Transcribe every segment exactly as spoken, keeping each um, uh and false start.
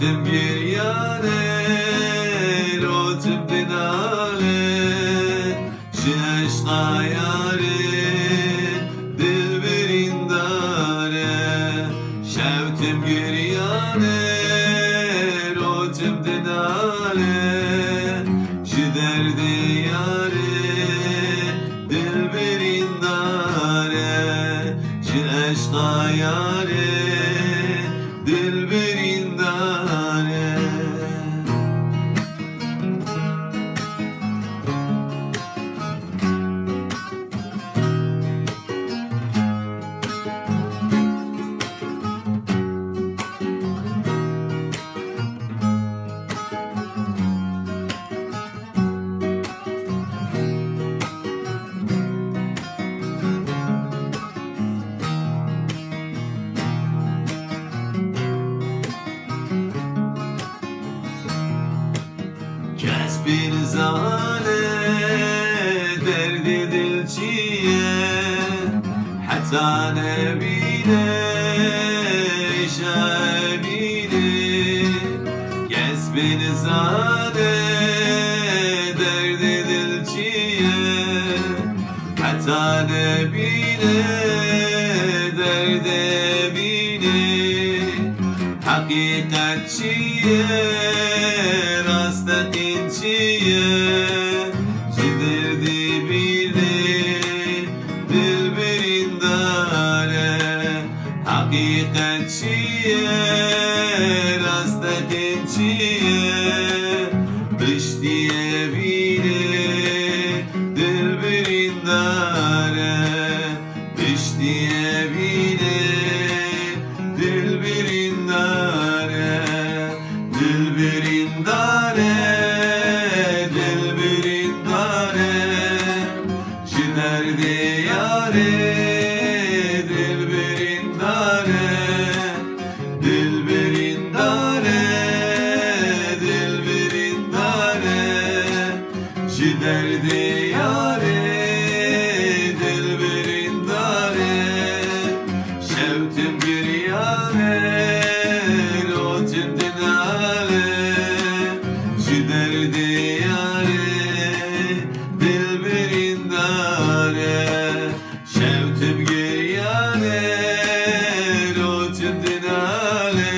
Tim giriyane, rotim dinale, ji eşqa yarê dilbirîn dare. Şev tim giriyane, rotim dinale, ji derdê yarê dilbirîn dare, ji eşqa yarê dilbirîn dare. Kes pê nizane derdê dil çi ye, heta nebîne êşa evînê. Kes pê nizane derdê dil çi ye, heta nebîne derdê evînê. Heqîqet çi ye, rasteqîn çi ye, ji derdê bînê dilbirîn dare. Heqîqet çi ye, rasteqîn çi ye, piştî evînê dilbirîn dare. Piştî evînê dilbirîn dare, dilbirîn dare, dilbirîn dare. Ji derdê yarê dilbirîn dare, dilbirîn dare, dilbirîn dare. Ji derdê yarê dilbirîn dare, şev tim giriyane, rotim dinale. Ji derdê yarê dilbirîn dare, şev tim giriyane, rotim dinale.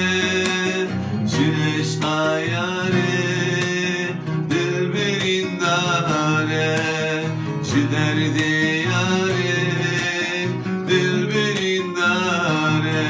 Ji eşqa yarê dilbirîn dare, ji derdê yarê dilbirîn dare.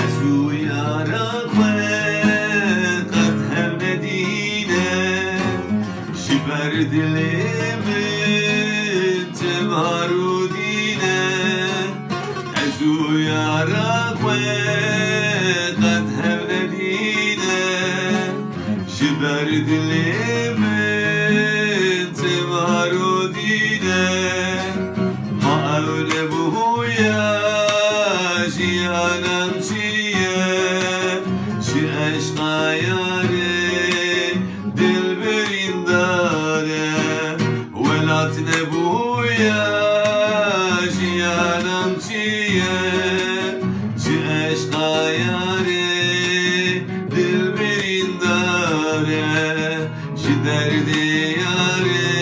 Ez û yara xwe qet hev nedîne, ji ber dilê min tim harûdîne. Ez û yara xwe qet hev nedîne, ji ber dilê min tim harûdîne. Ma ew nebûya jiyanan çi ye, ji eşqa yarê dilbirîn dare. Welat nebûya jiyanan çi ye, ji eşqa yarê dilbirîn dare. Ji derdê yarê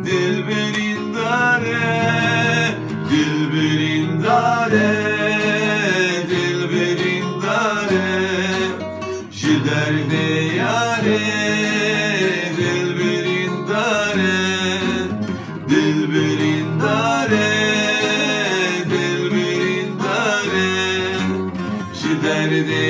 dilbirîn dare, dilbirîn dare, dilbirîn dare. Ji derdê yarê dilbirîn dare, dilbirîn dare, dilbirîn dare. Ji derdê